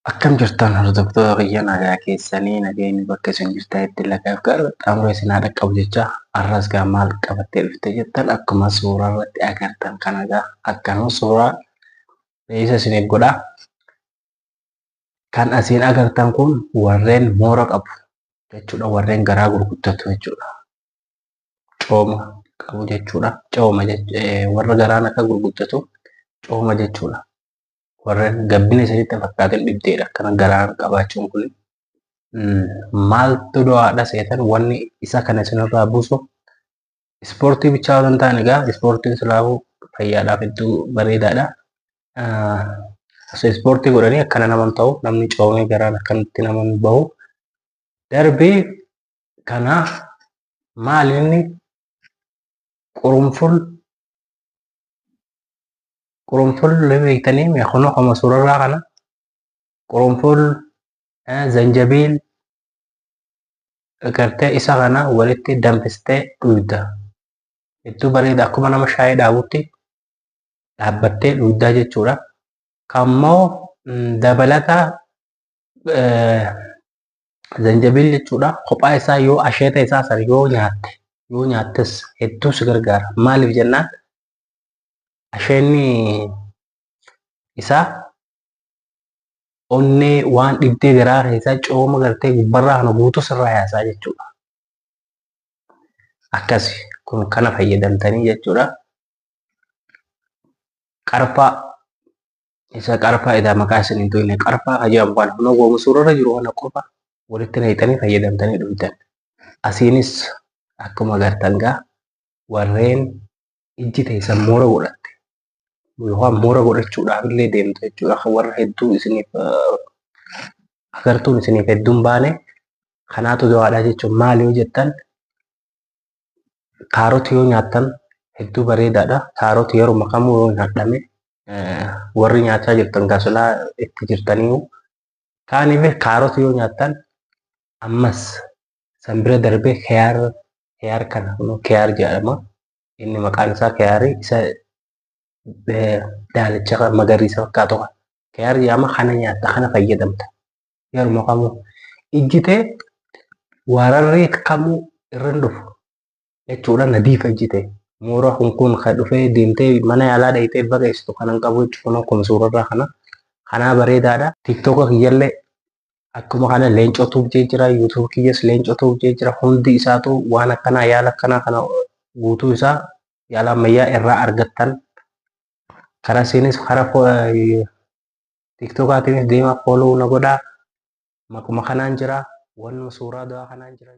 Akkam jirtan hordoftoota kiyya, nagaa keessanii? Nageenyi bakka isin jirtanitti lagaaf gara qaxxaamura isin haa dhaqqabu jecha, har'as gaa maal qabattee dhufte jettan, akkuma suuraa irratti agartan kana gaa akkanuma suuraa beeksisa isiniif godha. Kan asiin agartan kun warreen moora qabu jechuudha, warreen garaa gurguddatu jechuudha. Cooma qabu jechuudha. Cooma warra garaan akka gurguddatu cooma jechuudha. Warreen gabbina isinitti fakkaatin dhibdeedha. Akkana garaan qabaachuun kun maaltu do'aadha seetan? Wanni isa kana isinirraa buusu ispoortii bichaa osoo hin taane, egaa ispoortiin silaafuu fayyaadhaaf hedduu bareedaadha. Osoo ispoortii godhanii akkana naman ta'u, namni coomee garaan akkanatti naman bahu darbee. Kana maal inni? Qurunful. Qurunful beektanii? Kunoo akkuma suurarraa kana qurunful, zanjabiil gartee isa kana walitti danfistee dhugda. Hedduu bareeda, akkuma nama shaayii dhaabutti dhaabbattee dhugdaa jechuudha. Kammoo dabalata zanjabiil jechuudha. Kophaa isaa yoo asheeta isaa san yoo nyaatte, yoo nyaattes hedduu si gargaara. Maaliif jennaan, asheenni isaa onnee waan dhibdee garaa keessaa cooma gartee gubbarraa kana guutuu sirraa yaasaa jechuudha. Akkasi kun kana fayyadamtanii jechuudha. Qarfaa isa qarfaa edaa maqaa isin hin tuyne, qarfaa ka jedhamu kana kunoo gooma suurarra jiru kana qofa walitti naqxanii fayyadamtanii dhugdan. Asiinis akkuma agartan gaa warreen ijji teessan moora godhatte yookaan moora godhachuudhaaf illee deemtu jechuudha. Kan warra hedduu isiniif agartuun isiniif hedduun baane kanaatu do'aadha jechuun maali yoo jettan, kaarotii yoo nyaattan hedduu bareedaadha. Kaarotii yeroo kamuu yoo nyaadhame, warri nyaachaa jirtan gasolaa itti jirtanii kaaniif, kaarotii yoo nyaattan ammas san bira darbee kiyaar, kiyaar kana kunoo kiyaar jedhama. Inni maqaan isaa kiyaarii isa daalacha magariisa fakkaatu kana. Kiyaar jedhama, kana nyaatta, kana fayyadamta. Yeruma kamuu ijji tee wararri kamuu irra hin dhufu jechuudha, nadiifa ijji tee. Moora kun kun kan dhufee deemtee mana yaalaa dhayitee baqeessitu kan hin qabu jechuudha. Akkuma suurarraa kana. Kanaa bareedaadha. TikToka kiyyallee akkuma kana Leencoo Tube jee jira. YouTube kiyyas Leencoo Tube jee jira. Hundi isaatu waan akkanaa, yaala akkanaa kana guutuu isaa yaala ammayyaa irraa argattan. Karaa isiinis karaa TikTokaatiinis deemaa follow na godhaa. Maquma kanaan jira. Wannuma suuraa du'aa kanaan jira.